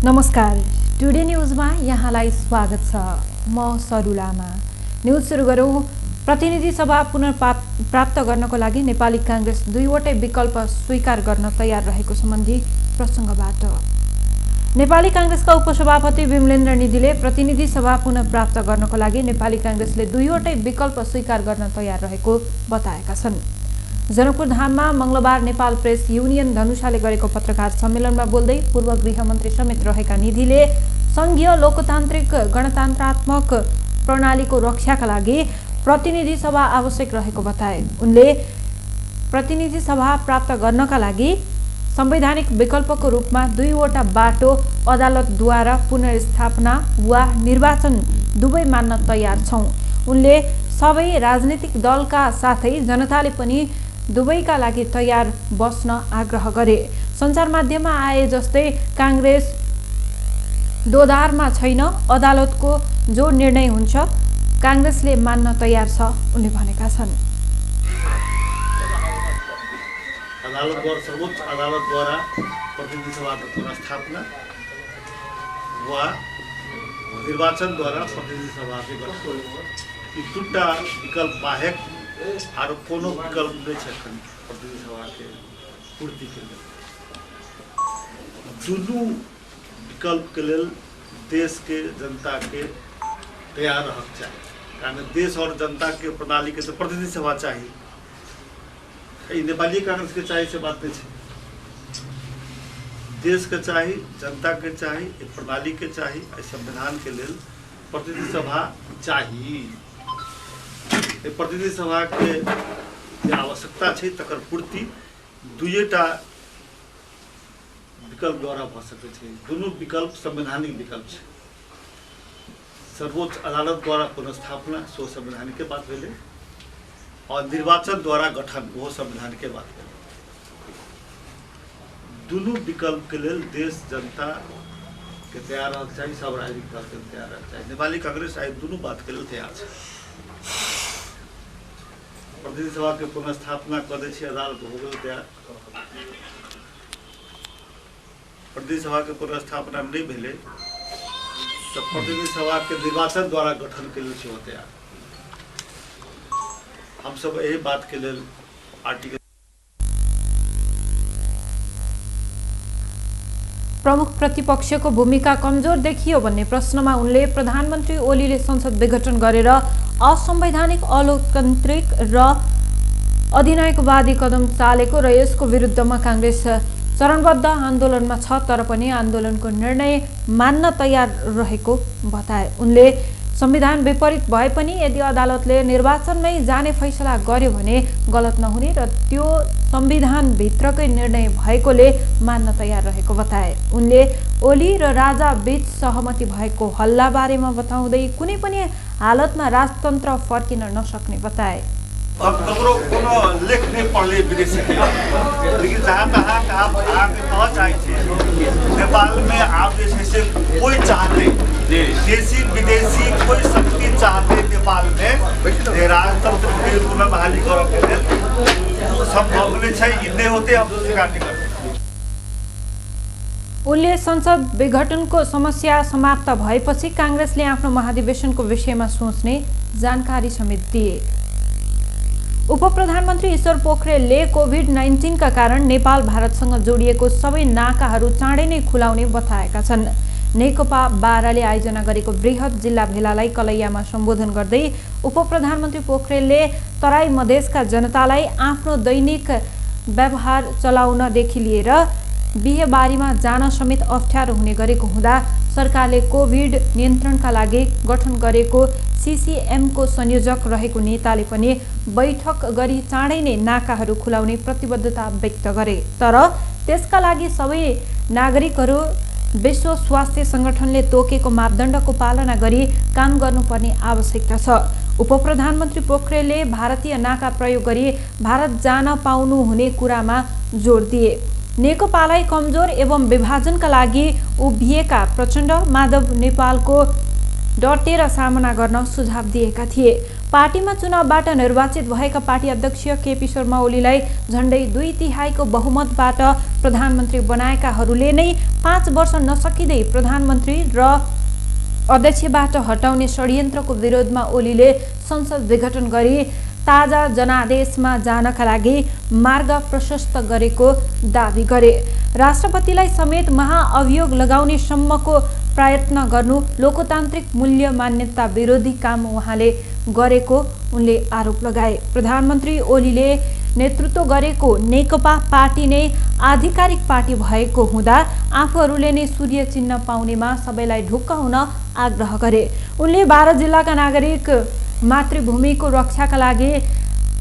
नमस्कार, टुडे न्यूजमा यहाँलाई स्वागत छ। म सरुलामा। न्यूज सुरु गरौँ। प्रतिनिधि सभा पुनर्प्राप्त गर्नको लागि नेपाली कांग्रेस दुईवटै विकल्प स्वीकार गर्न तयार रहेको सम्बन्धी प्रसङ्गबाट। नेपाली कांग्रेसका उपसभापति विमलेन्द्र निधिले प्रतिनिधि सभा पुनर्प्राप्त गर्नको लागि नेपाली कांग्रेसले दुईवटै विकल्प स्वीकार गर्न तयार रहेको बताएका छन्। जनकपुर धाममा मंगलबार नेपाल प्रेस युनियन धनुषाले गरेको पत्रकार सम्मेलनमा बोल्दै पूर्व गृहमन्त्री समेत रहेका निधिले संघीय लोकतान्त्रिक गणतन्त्रात्मक प्रणालीको रक्षाका लागि प्रतिनिधि सभा आवश्यक रहेको बताए। उनले प्रतिनिधि सभा प्राप्त गर्नका लागि संवैधानिक विकल्पको रूपमा दुईवटा बाटो अदालतद्वारा पुनर्स्थापना वा निर्वाचन दुवै मान्न तयार छौं। उनले सबै राजनीतिक दलका साथै जनताले पनि दुवैका लागि तयार बस्न आग्रह गरे। सञ्चार माध्यममा आए जस्तै कांग्रेस दोधारमा छैन, अदालतको जो निर्णय हुन्छ कांग्रेसले मान्न तयार छ, उनले भनेका छन्। सर्वोच्च अदालतद्वारा प्रतिनिधि सभाको पुनर्स्थापना वा निर्वाचनद्वारा प्रतिनिधि सभाको गठन, यी दुईटा विकल्प बाहेक आरो कोनो विकल्प नहीं है प्रतिनिधि सभा के पूर्ति के लिए। दुनू विकल्प के लिए देश के जनता के तैयार रहना चाहिए, कारण देश और जनता के प्रणाली के तो प्रतिनिधि सभा चाहिए। नेपाली कांग्रेस के चाहिए से बात नहीं है, देश के चाहिए, जनता के चाहिए, प्रणाली के चाहिए, संविधान के लिए प्रतिनिधि सभा चाहिए। प्रतिनिधि सभा के आवश्यकता है तकर पूर्ति दुईटा विकल्प द्वारा भ सके छै। दुनू विकल्प संवैधानिक विकल्प है। सर्वोच्च अदालत द्वारा पुनर्स्थापना सो संवैधानिक के बात भेले और निर्वाचन द्वारा गठन वो संविधान के बात भेले। दुनू विकल्प के लिए देश जनता के तैयार रहना चाहिए, सब राजनीतिक दल के तैयार रहना चाहिए। नेपाली कांग्रेस आई दोनों बात के लिए तैयार है। प्रतिनिधि सभा के पुनर्स्थापना कर दै छी, अदालत हो गई तैयार। प्रतिनिधि सभा के पुनर्स्थापना नहीं भेले तो प्रतिनिधि सभा के निर्वाचन द्वारा गठन के लिए तैयार। हम सब यही बात के लिए आर्टिकल प्रमुख प्रतिपक्षको भूमिका कमजोर देखियो भन्ने प्रश्नमा उनले प्रधानमन्त्री ओलीले संसद विघटन गरेर असंवैधानिक, अलोकतान्त्रिक र अधिनायकवादी कदम चालेको र यसको विरुद्धमा कांग्रेस चरणबद्ध आन्दोलनमा छ, तर पनि आन्दोलनको निर्णय मान्न तयार रहेको बताए। उनले संविधान विपरीत भए पनि यदि अदालतले निर्वाचनमै जाने फैसला गर्यो भने गलत नहुने र त्यो संविधान भित्रकै निर्णय भएकोले मान्न तयार रहेको बताए। उनले ओली र राजा बीच सहमति भएको हल्ला बारेमा बताउँदै कुनै पनि हालतमा राजतन्त्र फर्किन नसक्ने बताए। अब कबरो कोनो लेखने पढ़ले विदेशी के, लेकिन जहाँ तहाँ आपके पहुँच आई थी नेपाल में आप जैसे कोई चाहते देशी विदेशी कोई शक्ति चाहते नेपाल में राजतंत्र के पुनर्बहाली कर संभव नहीं होते, हम स्वीकार नहीं करते। उनले संसद विघटनको समस्या समाप्त भएपछि कांग्रेसले आफ्नो महाधिवेशनको विषयमा सोच्ने जानकारी समेत दिए। उपप्रधानमन्त्री ईश्वर पोखरेलले कोभिड-19 का कारण नेपाल भारतसँग जोडिएको सबै नाकाहरू चाँडै नै खुलाउने बताएका छन्। नेकपा बाराले आयोजना गरेको बृहत जिल्ला भेलालाई कलैयामा सम्बोधन गर्दै उपप्रधानमन्त्री पोखरेलले तराई मधेसका जनतालाई आफ्नो दैनिक व्यवहार चलाउनदेखि लिएर बिहेबारीमा जान समेत अप्ठ्यारो हुने गरेको हुँदा सरकारले कोभिड नियन्त्रणका लागि गठन गरेको सीसीएमको संयोजक रहेको नेताले पनि बैठक गरी चाँडै नै नाकाहरू खुलाउने प्रतिबद्धता व्यक्त गरे। तर त्यसका लागि सबै नागरिकहरू विश्व स्वास्थ्य संगठनले तोकेको मापदण्डको पालना गरी काम गर्नुपर्ने आवश्यकता छ। उपप्रधानमन्त्री पोखरेलले भारतीय नाका प्रयोग गरी भारत जान पाउनु हुने कुरामा जोड दिए। नेकपालाई कमजोर एवं विभाजनका लागि उभिएका प्रचण्ड माधव नेपालको डटेर सामना गर्न सुझाव दिएका थिए। पार्टीमा चुनावबाट निर्वाचित भएका पार्टी अध्यक्ष केपी शर्मा ओलीलाई झण्डै 2/3 बहुमतबाट प्रधानमन्त्री बनाएकाहरूले नै 5 वर्ष नसकिँदै प्रधानमन्त्री र अध्यक्षबाट हटाउने षड्यन्त्रको विरोधमा ओलीले संसद विघटन गरी ताजा जनादेशमा जानका लागि मार्ग प्रशस्त गरेको दावी गरे। राष्ट्रपतिलाई समेत महाअभियोग लगाउने सम्मको प्रयत्न गर्नु लोकतान्त्रिक मूल्य मान्यता विरोधी काम उहाँले गरेको उनले आरोप लगाए। प्रधानमन्त्री ओलीले नेतृत्व गरेको नेकपा पार्टी नै आधिकारिक पार्टी भएको हुँदा आफूहरूले नै सूर्य चिन्ह पाउनेमा सबैलाई ढुक्क हुन आग्रह गरे। उनले 12 जिल्लाका नागरिक मातृभूमिको रक्षाका लागि,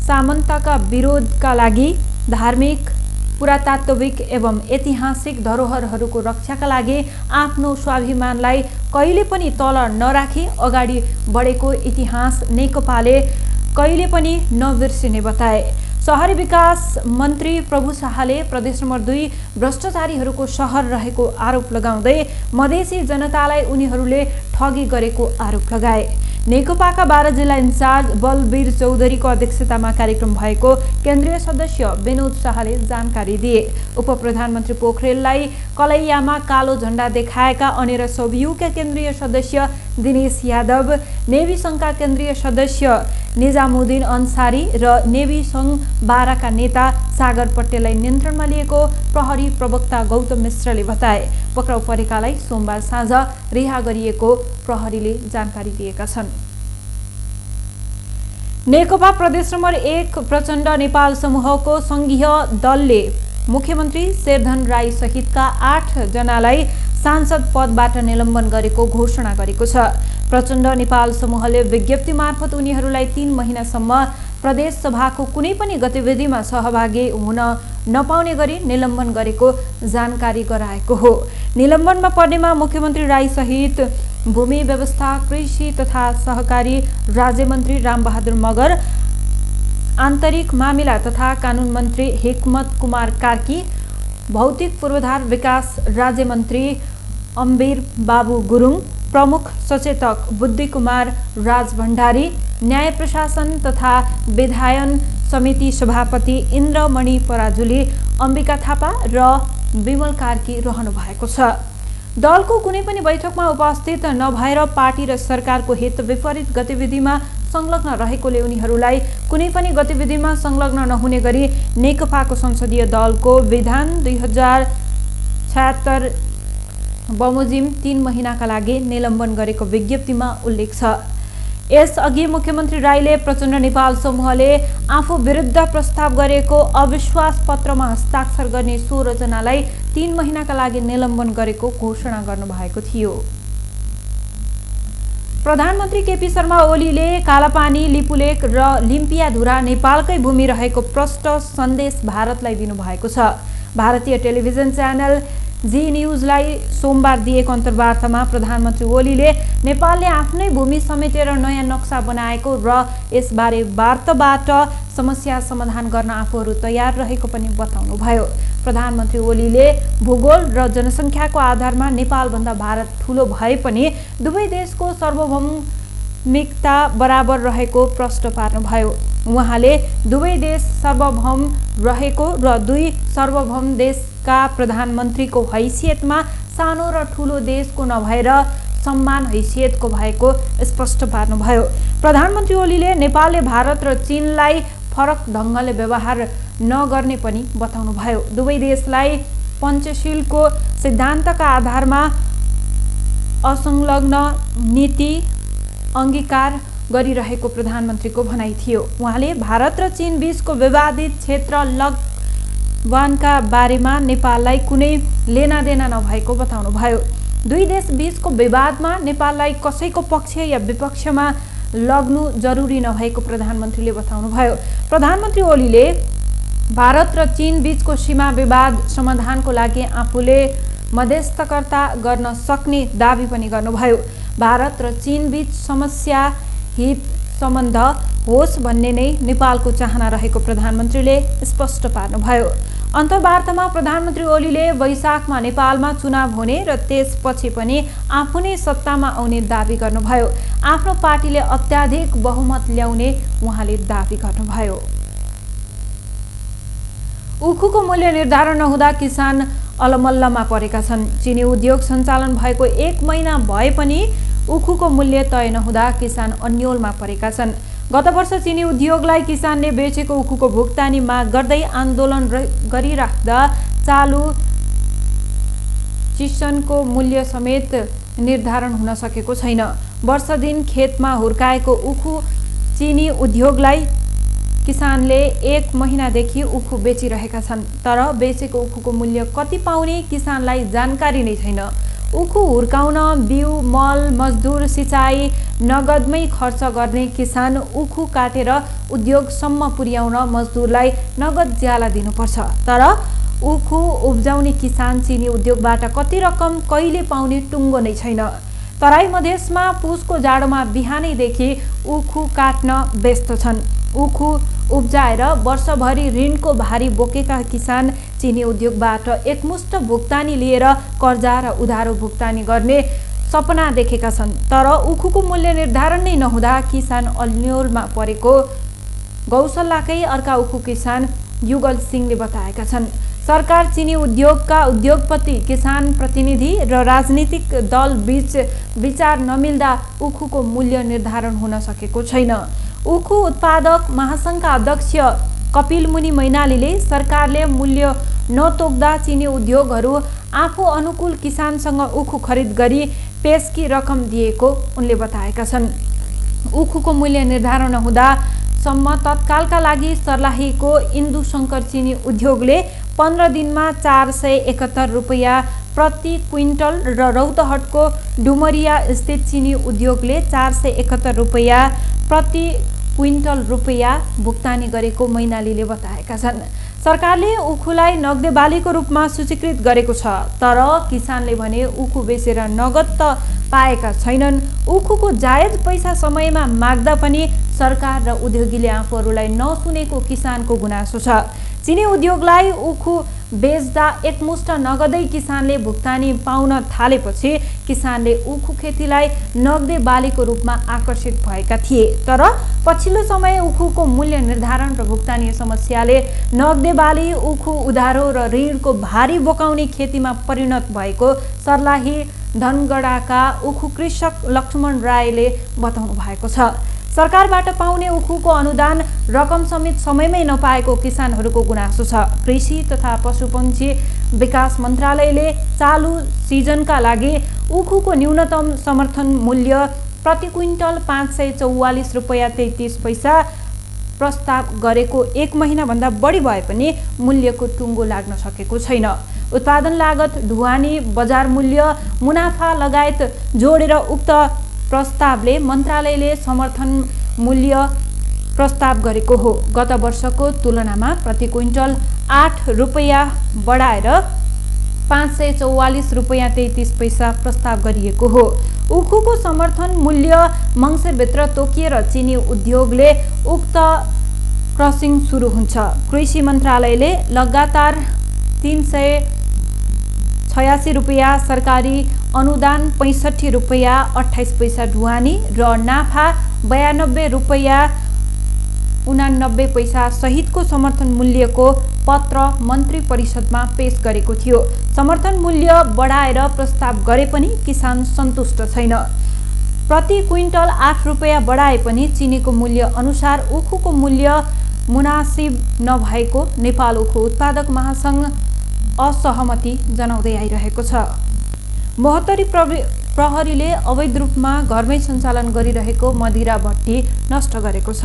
सामन्तका विरोधका लागि, धार्मिक, पुरातात्विक एवं ऐतिहासिक धरोहरहरूको रक्षाका लागि आफ्नो स्वाभिमानलाई कहिले पनि तल नराखी अगाडि बढेको इतिहास नेकपाले कहिले पनि नबिर्सिने बताए। शहरी विकास मन्त्री प्रभु शाहले प्रदेश नम्बर 2 भ्रष्टाचारीहरूको शहर रहेको आरोप लगाउँदै मधेसी जनतालाई उनीहरूले ठगी गरेको आरोप लगाए। नेकपाका 12 जिल्ला इन्चार्ज बलबीर चौधरीको अध्यक्षतामा कार्यक्रम भएको केन्द्रीय सदस्य विनोद शाहले जानकारी दिए। उपप्रधानमन्त्री पोखरेललाई कलैयामा कालो झण्डा देखाएका अनेर सोभियूका केन्द्रीय सदस्य दिनेश यादव, नेवी सङ्घका केन्द्रीय सदस्य निजामुद्दिन अन्सारी र नेवी सङ्घ बाराका नेता सागर पटेललाई नियन्त्रणमा लिएको प्रहरी प्रवक्ता गौतम मिश्रले बताए। पक्राउ परेकालाई सोमबार साँझ रिहा गरिएको प्रहरीले जानकारी दिएका छन्। नेकपा प्रदेश नम्बर 1 प्रचण्ड नेपाल समूहको संघीय दलले मुख्यमन्त्री शेरधन राई सहितका 8 जनालाई सांसद पदबाट निलम्बन गरेको घोषणा गरेको छ। प्रचण्ड नेपाल समूहले विज्ञप्ति मार्फत उनीहरूलाई 3 महिनासम्म प्रदेश सभाको कुनै पनि गतिविधिमा सहभागी हुन नपाउने गरी निलम्बन गरेको जानकारी गराएको हो। निलम्बनमा पर्नेमा मुख्यमन्त्री राई सहित भूमि व्यवस्था, कृषि तथा सहकारी राज्यमन्त्री रामबहादुर मगर, आन्तरिक मामिला तथा कानुन मन्त्री हिक्मत कुमार कार्की, भौतिक पूर्वाधार विकास राज्यमन्त्री अम्बिर बाबु गुरुङ, प्रमुख सचेतक बुद्धि कुमार राज भण्डारी, न्याय प्रशासन तथा विधायन समिति सभापति इन्द्रमणि पराजुली, अम्बिका थापा र विमल कार्की रहनु भएको छ। दलको कुनै पनि बैठकमा उपस्थित नभएर पार्टी र सरकारको हित विपरीत गतिविधिमा संलग्न रहेकोले उनीहरूलाई कुनै पनि गतिविधिमा संलग्न नहुने गरी नेकपाको संसदीय दलको विधान 2076 बमोजिम 3 महिनाका लागि निलम्बन गरेको विज्ञप्तिमा उल्लेख छ। यसअघि मुख्यमन्त्री राईले प्रचण्ड नेपाल समूहले आफू विरुद्ध प्रस्ताव गरेको अविश्वास पत्रमा हस्ताक्षर गर्ने 16 जनालाई 3 महिनाका लागि निलम्बन गरेको घोषणा गर्नुभएको थियो। प्रधानमन्त्री केपी शर्मा ओलीले कालापानी, लिपुलेक र लिम्पियाधुरा नेपालकै भूमि रहेको प्रष्ट सन्देश भारतलाई दिनुभएको छ। भारतीय टेलिभिजन च्यानल जी न्युजलाई सोमबार दिएको अन्तर्वार्तामा प्रधानमन्त्री ओलीले नेपालले आफ्नै भूमि समेटेर नयाँ नक्सा बनाएको र यसबारे वार्ताबाट समस्या समाधान गर्न आफूहरू तयार रहेको पनि बताउनुभयो। प्रधानमन्त्री ओलीले भूगोल र जनसङ्ख्याको आधारमा नेपालभन्दा भारत ठूलो भए पनि दुवै देशको सार्वभौमिकता बराबर रहेको प्रश्न पार्नुभयो। उहाँले दुवै देश सार्वभौम रहेको र दुई सार्वभौम देशका प्रधानमन्त्रीको हैसियतमा सानो र ठूलो देशको नभएर सम्मान हैसियतको भएको स्पष्ट पार्नुभयो। प्रधानमन्त्री ओलीले नेपालले भारत र चीनलाई फरक ढङ्गले व्यवहार नगर्ने पनि बताउनुभयो। दुवै देशलाई पञ्चशीलको सिद्धान्तका आधारमा असंलग्न नीति अङ्गीकार गरिरहेको प्रधानमन्त्रीको भनाइ थियो। उहाँले भारत र चीन बीचको विवादित क्षेत्र लगवानका बारेमा नेपाललाई कुनै लेनादेना नभएको बताउनुभयो। दुई देश बीचको विवादमा नेपाललाई कसैको पक्ष या विपक्षमा लग्नु जरुरी नभएको प्रधानमन्त्रीले बताउनुभयो। प्रधानमन्त्री ओलीले भारत र चीन बीचको सीमा विवाद समाधानको लागि आफूले मध्यस्थकर्ता गर्न सक्ने दावी पनि गर्नुभयो। भारत र चीन बीच समस्या हित सम्बन्ध होस् भन्ने नै नेपालको चाहना रहेको प्रधानमन्त्रीले स्पष्ट पार्नुभयो। अन्तर्वार्तामा प्रधानमन्त्री ओलीले वैशाखमा नेपालमा चुनाव हुने र त्यसपछि पनि आफू नै सत्तामा आउने दावी गर्नुभयो। आफ्नो पार्टीले अत्याधिक बहुमत ल्याउने उहाँले दावी गर्नुभयो। उखुको मूल्य निर्धारण नहुँदा किसान अलमल्लमा परेका छन्। चिनी उद्योग सञ्चालन भएको 1 महिना भए पनि उखुको मूल्य तय नहुँदा किसान अन्योलमा परेका छन्। गत वर्ष चिनी उद्योगलाई किसानले बेचेको उखुको भुक्तानी माग गर्दै आन्दोलन गरिराख्दा चालु चिसनको मूल्य समेत निर्धारण हुन सकेको छैन। वर्ष दिन खेतमा हुर्काएको उखु चिनी उद्योगलाई किसानले 1 महिनादेखि उखु बेचिरहेका छन्, तर बेचेको उखुको मूल्य कति पाउने किसानलाई जानकारी नै छैन। उखु हुर्काउन बिउ, मल, मजदुर, सिँचाइ नगदमै खर्च गर्ने किसान उखु काटेर उद्योगसम्म पुर्याउन मजदुरलाई नगद ज्याला दिनुपर्छ। तर उखु उब्जाउने किसान चिनी उद्योगबाट कति रकम कहिले पाउने टुङ्गो नै छैन। तराई मधेसमा पुसको जाडोमा बिहानैदेखि उखु काट्न व्यस्त छन्। उखु उब्जाएर वर्षभरि ऋणको भारी बोकेका किसान चिनी उद्योगबाट एकमुष्ट भुक्तानी लिएर कर्जा र उधारो भुक्तानी गर्ने सपना देखेका छन्। तर उखुको मूल्य निर्धारण नै नहुँदा किसान अन्योलमा परेको गौसल्लाकै अर्का उखु किसान युगल सिंहले बताएका छन्। सरकार, चिनी उद्योगका उद्योगपति, किसान प्रतिनिधि र राजनीतिक दल बीच विचार नमिल्दा उखुको मूल्य निर्धारण हुन सकेको छैन। उखु उत्पादक महासङ्घका अध्यक्ष कपिल मुनि मैनालीले सरकारले मूल्य नतोक्दा चिनी उद्योगहरू आफू अनुकूल किसानसँग उखु खरिद गरी पेशकी रकम दिएको उनले बताएका छन्। उखुको मूल्य निर्धारण नहुँदा सम्म तत्कालका लागि सर्लाहीको इन्दु शङ्कर चिनी उद्योगले 15 दिनमा 471 रुपैयाँ प्रति क्विन्टल र रौतहटको डुमरिया स्थित चिनी उद्योगले 471 रुपैयाँ प्रति क्विन्टल भुक्तानी गरेको मैनालीले बताएका छन्। सरकारले उखुलाई नगदे बालीको रूपमा सूचीकृत गरेको छ, तर किसानले भने उखु बेचेर नगद त पाएका छैनन्। उखुको जायज पैसा समयमा माग्दा पनि सरकार र उद्योगीले आफूहरूलाई नसुनेको किसानको गुनासो छ। चिनी उद्योगलाई उखु बेच्दा एकमुष्ट नगदै किसानले भुक्तानी पाउन थालेपछि किसानले उखु खेतीलाई नगदे बालीको रूपमा आकर्षित भएका थिए। तर पछिल्लो समय उखुको मूल्य निर्धारण र भुक्तानी समस्याले नगदे बाली, उखु उधारो र ऋणको भारी बोकाउने खेतीमा परिणत भएको सर्लाही धनगडाका उखु कृषक लक्ष्मण रायले बताउनु भएको छ। सरकारबाट पाउने उखुको अनुदान रकम समेत समयमै नपाएको किसानहरूको गुनासो छ। कृषि तथा पशुपन्छी विकास मन्त्रालयले चालु सिजनका लागि उखुको न्यूनतम समर्थन मूल्य प्रति क्विन्टल 544 रुपैयाँ 33 पैसा प्रस्ताव गरेको 1 महिनाभन्दा बढी भए पनि मूल्यको टुङ्गो लाग्न सकेको छैन। उत्पादन लागत, ढुवानी, बजार मूल्य, मुनाफा लगायत जोडेर उक्त प्रस्तावले मन्त्रालयले समर्थन मूल्य प्रस्ताव गरेको हो। गत वर्षको तुलनामा प्रति क्विन्टल 8 रुपैयाँ बढाएर 544 रुपैयाँ 33 पैसा प्रस्ताव गरिएको हो। उखुको समर्थन मूल्य मङ्सिरभित्र तोकिएर चिनी उद्योगले उक्त क्रसिङ सुरु हुन्छ। कृषि मन्त्रालयले लगातार 386 रुपैयाँ सरकारी अनुदान, 65 रुपैयाँ 28 पैसा ढुवानी र नाफा 92 रुपैयाँ 89 पैसा सहितको समर्थन मूल्यको पत्र मन्त्री परिषदमा पेश गरेको थियो। समर्थन मूल्य बढाएर प्रस्ताव गरे पनि किसान सन्तुष्ट छैन। प्रति क्विन्टल 8 रुपैयाँ बढाए पनि चिनीको मूल्य अनुसार उखुको मूल्य मुनासिब नभएको नेपाल उखु उत्पादक महासङ्घ असहमति जनाउँदै आइरहेको छ। महोत्तरी प्रहरीले अवैध रूपमा घरमै सञ्चालन गरिरहेको मदिरा भट्टी नष्ट गरेको छ।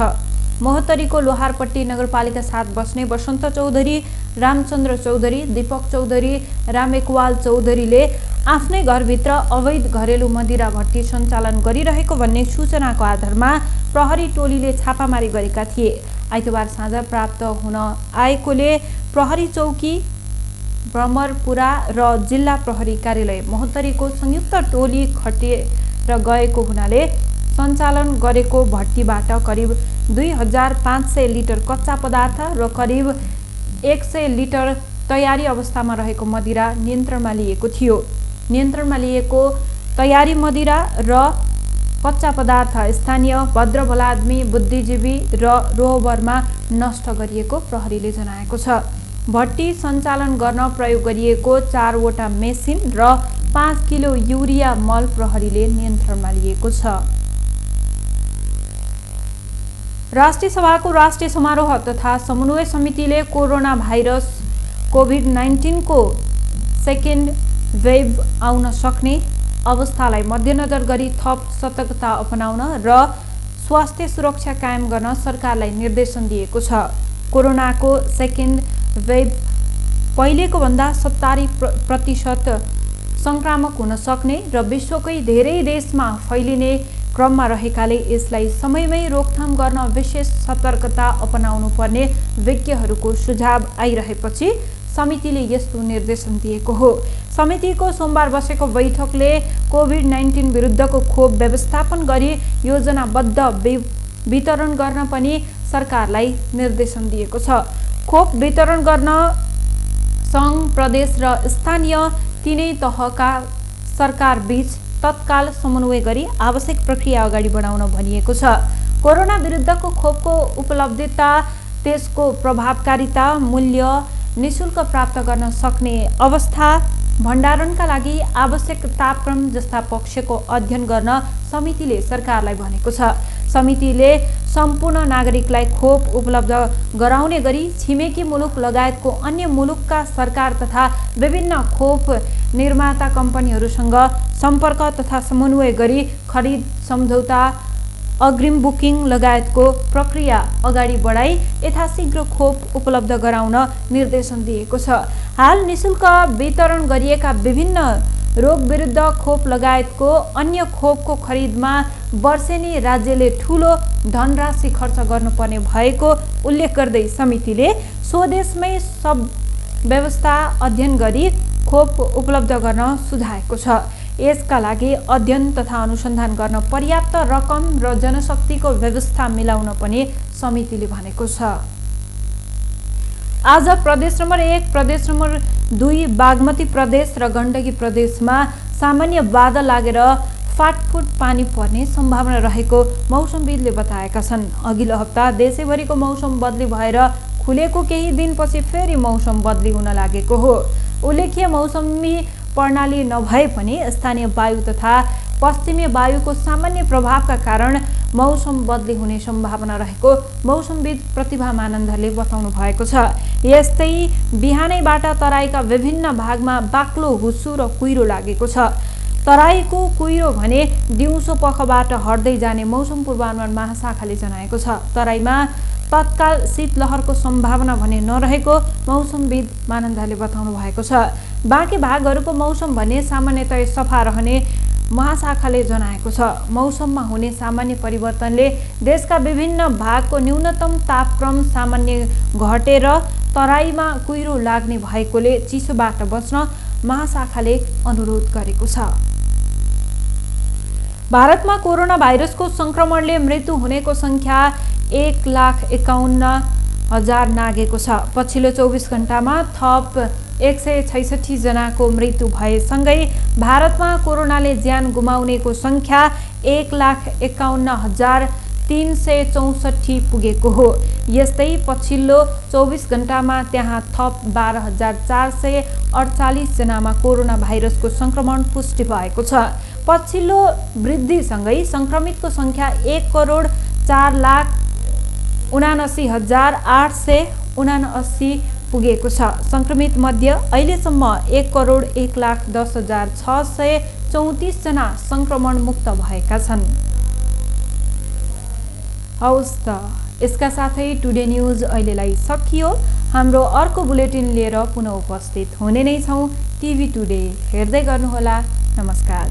महोत्तरीको लोहारपट्टी नगरपालिका 7 बस्ने वसन्त चौधरी, रामचन्द्र चौधरी, दीपक चौधरी, रामेकवाल चौधरीले आफ्नै घरभित्र अवैध घरेलु मदिरा भट्टी सञ्चालन गरिरहेको भन्ने सूचनाको आधारमा प्रहरी टोलीले छापामारी गरेका थिए। आइतबार साँझ प्राप्त हुन आएकोले प्रहरी चौकी, ब्रह्मपुरा र जिल्ला प्रहरी कार्यालय महोत्तरीको संयुक्त टोली खटेर गएको हुनाले सञ्चालन गरेको भट्टीबाट करिब 2500 लिटर कच्चा पदार्थ र करिब 100 लिटर तयारी अवस्थामा रहेको मदिरा नियन्त्रणमा लिएको थियो। नियन्त्रणमा लिएको तयारी मदिरा र कच्चा पदार्थ स्थानीय भद्रभलादमी बुद्धिजीवी र रोहबरमा नष्ट गरिएको प्रहरीले जनाएको छ। भट्टी सञ्चालन गर्न प्रयोग गरिएको 4 वटा मेसिन र 5 किलो युरिया मल प्रहरीले नियन्त्रणमा लिएको छ। राष्ट्रिय सभाको राष्ट्रिय समारोह तथा समन्वय समितिले कोरोना भाइरस कोभिड-19 को सेकेन्ड वेभ आउन सक्ने अवस्थालाई मध्यनजर गरी थप सतर्कता अपनाउन र स्वास्थ्य सुरक्षा कायम गर्न सरकारलाई निर्देशन दिएको छ। कोरोनाको सेकेन्ड वेभ पहिलेको भन्दा 70% संक्रामक हुन सक्ने र विश्वकै धेरै देशमा फैलिने क्रममा रहेकाले यसलाई समयमै रोकथाम गर्न विशेष सतर्कता अपनाउनु पर्ने विज्ञहरूको सुझाव आइरहेपछि समितिले यस्तो निर्देशन दिएको हो। समितिको सोमबार बसेको बैठकले कोभिड-19 विरुद्धको खोप व्यवस्थापन गरी योजनाबद्ध वितरण गर्न पनि सरकारलाई निर्देशन दिएको छ। खोप वितरण गर्न सङ्घ, प्रदेश र स्थानीय तीनै तहका सरकार बीच तत्काल समन्वय गरी आवश्यक प्रक्रिया अगाडि बढाउन भनिएको छ। कोरोना विरुद्धको खोपको उपलब्धता, त्यसको प्रभावकारिता, मूल्य, निशुल्क प्राप्त गर्न सक्ने अवस्था, भण्डारणका लागि आवश्यक तापक्रम जस्ता पक्षको अध्ययन गर्न समितिले सरकारलाई भनेको छ। समितिले सम्पूर्ण नागरिकलाई खोप उपलब्ध गराउने गरी छिमेकी मुलुक लगायतको अन्य मुलुकका सरकार तथा विभिन्न खोप निर्माता कम्पनीहरूसँग सम्पर्क तथा समन्वय गरी खरिद, सम्झौता, अग्रिम बुकिङ लगायतको प्रक्रिया अगाडि बढाई यथाशीघ्र खोप उपलब्ध गराउन निर्देशन दिएको छ। हाल निशुल्क वितरण गरिएका विभिन्न रोग विरुद्ध खोप लगायतको अन्य खोपको खरिदमा वर्षेनी राज्यले ठूलो धनराशि खर्च गर्नुपर्ने भएको उल्लेख गर्दै समितिले स्वदेशमै सब व्यवस्था अध्ययन गरी खोप उपलब्ध गर्न सुझाएको छ। यसका लागि अध्ययन तथा अनुसन्धान गर्न पर्याप्त रकम र जनशक्तिको व्यवस्था मिलाउन पनि समितिले भनेको छ। आज प्रदेश नम्बर 1, प्रदेश नम्बर 2, बागमती प्रदेश र गण्डकी प्रदेशमा सामान्य बादल लागेर फाटफुट पानी पर्ने सम्भावना रहेको मौसमविदले बताएका छन्। अघिल्लो हप्ता देशैभरिको मौसम बदली भएर खुलेको केही दिनपछि फेरि मौसम बदली हुन लागेको हो। उल्लेख्य मौसमी प्रणाली नभए पनि स्थानीय वायु तथा पश्चिमी वायुको सामान्य प्रभावका कारण मौसम बदली हुने सम्भावना रहेको मौसमविद प्रतिभा मानन्दरले बताउनु भएको छ। यस्तै बिहानैबाट तराईका विभिन्न भागमा बाक्लो हुस्सु र कुहिरो लागेको छ। तराईको कुहिरो भने दिउँसो पखबाट हट्दै जाने मौसम पूर्वानुमान महाशाखाले जनाएको छ। तराईमा तत्काल शीतलहरको सम्भावना भने नरहेको मौसमविद मानन्दरले बताउनु भएको छ। बाँकी भागहरूको मौसम भने सामान्यतया सफा रहने महाशाखाले जनाएको छ। मौसममा हुने सामान्य परिवर्तनले देशका विभिन्न भागको न्यूनतम तापक्रम सामान्य घटेर तराईमा कुहिरो लाग्ने भएकोले चिसोबाट बच्न महाशाखाले अनुरोध गरेको छ। भारतमा कोरोना भाइरसको संक्रमणले मृत्यु हुनेको संख्या 1,51,000 नागेको छ। पछिल्लो 24 घण्टामा थप 166 जनाको मृत्यु भएसँगै भारतमा कोरोनाले ज्यान गुमाउनेको संख्या 1,51,364 पुगेको हो। यस्तै पछिल्लो 24 घण्टामा त्यहाँ थप 12,448 जनामा कोरोना भाइरसको संक्रमण पुष्टि भएको छ। पछिल्लो वृद्धिसँगै संक्रमितको संख्या 1,4,79,879 पुगेको छ। संक्रमित मध्ये अहिलेसम्म 1,01,10,634 जना संक्रमण मुक्त भएका छन्। हौस् त, यसका साथै टुडे न्यूज अहिलेलाई सकियो। हाम्रो अर्को बुलेटिन लिएर पुनः उपस्थित हुने नै छौँ। टिभी टुडे हेर्दै गर्नुहोला। नमस्कार।